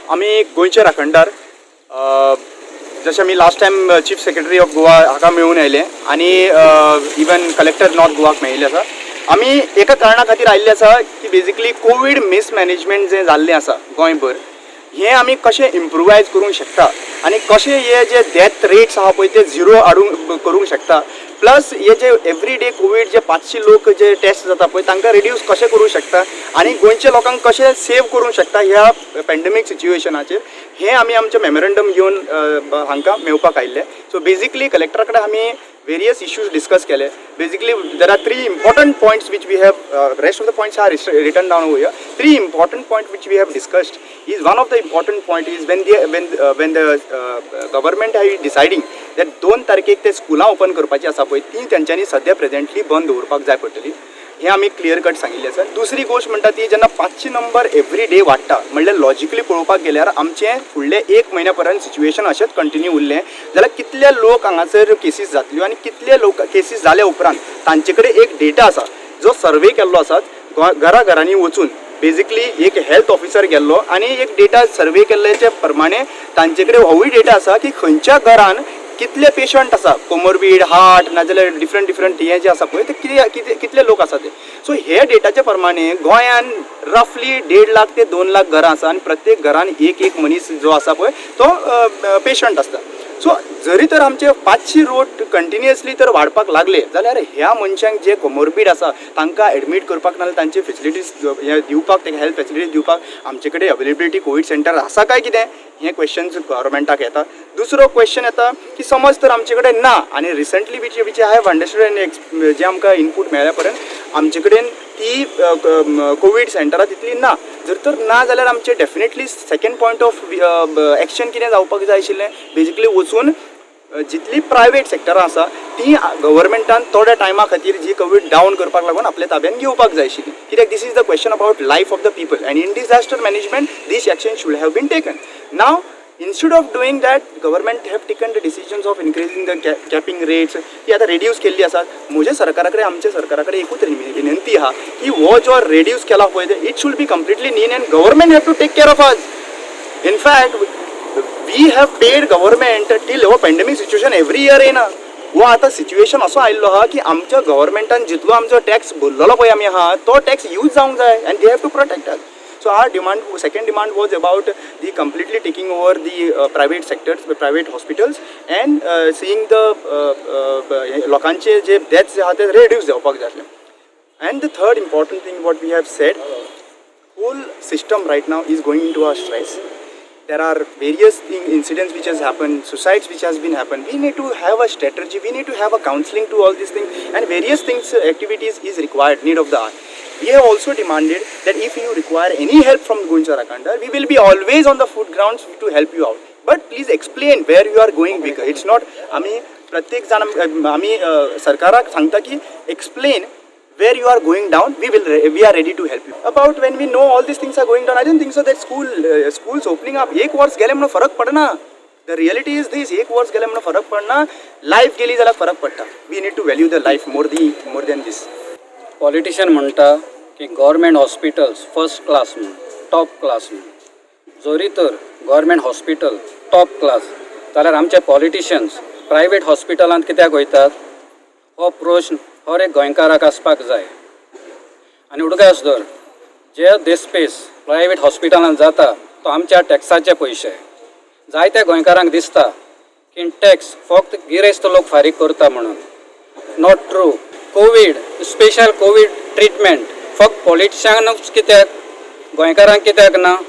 आमी गोंयचे राखणदार. जशें आमी last time Chief Secretary of Goa हाका मेळून आयले आनी इवन कलेक्टर नॉर्थ गोवाक मेळिल्ले आसा. आमी एका कारणा खातीर आयिल्ले आसा की बेजिकली कोवीड मिसमॅनेजमेंट जें जाल्लें आसा गोंयभर, हें आमी कशें इम्प्रुवायज करूंक शकता आनी कशें हे जे डेथ रेट्स आहा पळय ते झिरो हाडूंक करूंक शकता, प्लस हे जे एवरी डे कोवीड जे 500 लोक जे टेस्ट जाता पळय तांकां रिड्यूस कशें करूंक शकता आनी गोंयच्या लोकांक कशें सेव करूंक शकता ह्या पॅन्डेमीक सिच्युएशनाचेर, हें आमी आमचें मेमोरंडम घेवन हांकां मेळपाक आयिल्ले. सो बेजिकली कलेक्टरा कडेन आमी वेरियस इश्यूज डिस्कस केले. Basically, there are three important points which we have. Rest of the points are written down over here. Three important point which we have discussed is, one of the important point is when the government is deciding that 2 तारखेक ते स्कुलां open करपाची आसा पळय, ती तेंच्यांनी सद्या presently बंद दवरपाक जाय पडटली, हें आमी क्लियर कट सांगिल्लें आसा. दुसरी गोश्ट म्हणटा ती जेन्ना 500 नंबर एवरी डे वाडटा, म्हणल्यार लॉजिकली पळोवपाक गेल्यार आमचें फुडले एक म्हयन्या पर्यंत सिच्युएशन अशेंच कंटिन्यू उरलें जाल्यार कितले लोक हांगासर केसीस जातल्यो आनी कितले लोक केसीस जाल्या उपरांत तांचे कडेन एक डेटा आसा जो सर्वे केल्लो आसा घरा घरांनी वचून. बेजिकली एक हेल्थ ऑफिसर गेल्लो आनी एक डेटा सर्वे केल्ल्याचे प्रमाणे तांचे कडेन होवूय डेटा आसा की खंयच्या घरान कितले पेशंट आसा, कोमोरबीड हार्ट नाजाल्यार डिफरंट डिफरंट हे जे आसा पळय ते कितें कितें कितले लोक आसा ते. सो हे डेटाचे प्रमाणे गोंयान रफली 1.5 लाख ते 2 लाख घरां आसा आनी प्रत्येक घरान एक एक मनीस जो आसा पळय तो पेशंट आसता. सो जरी तर आमचे 500 रोग कंटिन्युअसली तर वाडपाक लागले जाल्यार ह्या मनशांक जे कोमोरबीड आसा तांकां एडमीट करपाक नाजाल्यार तांचे फेसिलिटीज हे दिवपाक, तांकां हेल्थ फेसिलिटीज दिवपाक आमचे कडेन अवेलेबिलिटी कोवीड सेंटर आसा काय कितें, हें क्वेश्चन्स गव्हर्मेंटाक येता. दुसरो क्वेश्चन येता की समज तर आमचे कडेन ना आनी recently which I have understood and जे आमकां इनपूट मेळ्ळ्या पर्यंत आमचे कडेन ती कोवीड सेंटरां तितली ना. जर तर ना जाल्यार आमचे definitely second point of action कितें जावपाक जाय आशिल्लें? बेजिकली वचून जितली प्रायवेट सेक्टरां आसा ती गव्हर्मेंटान थोड्या टायमा खातीर जी कोवीड डावन करपाक लागून आपल्या ताब्यान घेवपाक जाय आशिल्ली, कित्याक this is the question about life of the people and in disaster management this action should have been taken. Now, instead of doing that, government have taken the decisions of increasing the capping rates. ती आतां reduce केल्ली आसा. म्हज्या सरकारा कडेन, आमच्या सरकारा कडेन एकूच विनंती आहा की हो जो रेड्यूस केला पळय, it should be completely nil and government have to take care of us. In fact, we have paid government till हो पॅन्डेमीक सिच्युएशन एवरी इयर येना. हो आतां सिच्युएशन असो आयिल्लो आहा की आमच्या गव्हर्मेंटान जितलो आमचो टॅक्स भरलेलो पळय आमी आहा तो टॅक्स यूज जावंक जाय and they have to protect us. So our demand, second demand was about the completely taking over the private sectors, the private hospitals, and seeing the लोकांचे जे डेथ्स आहा ते रेड्यूस जावपाक जाय आसले. And the third important thing what we have said, whole system right now is going into a stress. There are various incidents which has happened, suicides which has been happened. We need to have a strategy, we need to have a counseling to all these things and various things, activities is required, need of the hour. We have also demanded that if you require any help from Goencho Rakhandar, we will be always on the foot grounds to help you out, but please explain where you are going, because it's not आमी प्रत्येक जाण आमी सरकाराक सांगता की explain where you are going down, we are ready to help you. About when we know all these things are going down, I don't think so that schools opening up, एक वर्स गेले म्हणून फरक पडना. The reality is this, एक वर्स गेले म्हणून फरक पडना. लायफ गेली जाल्यार फरक पडटा. We need to value the life more than this. Politician म्हणटा की गव्हर्मेंट हॉस्पिटल्स फर्स्ट क्लास म्हूण, टॉप क्लास म्हूण. जरी तर गव्हर्मेंट हॉस्पिटल टॉप क्लास जाल्यार आमचे पॉलिटिशियन्स प्रायवेट हॉस्पिटलांत कित्याक वयतात, हो प्रश्न हर एक गोंयकाराक आसपाक जाय. आनी उडगास धर, जे देस्पेस प्रायवेट हॉस्पिटलांत जाता तो आमच्या टॅक्साचे पयशे. जायत्या गोंयकारांक दिसता की टॅक्स फक्त गिरेस्त लोक फारीक करता म्हणून. Not true. Covid special, Covid treatment फक्त पॉलिटिशियनांकूच कित्याक, गोंयकारांक कित्याक ना?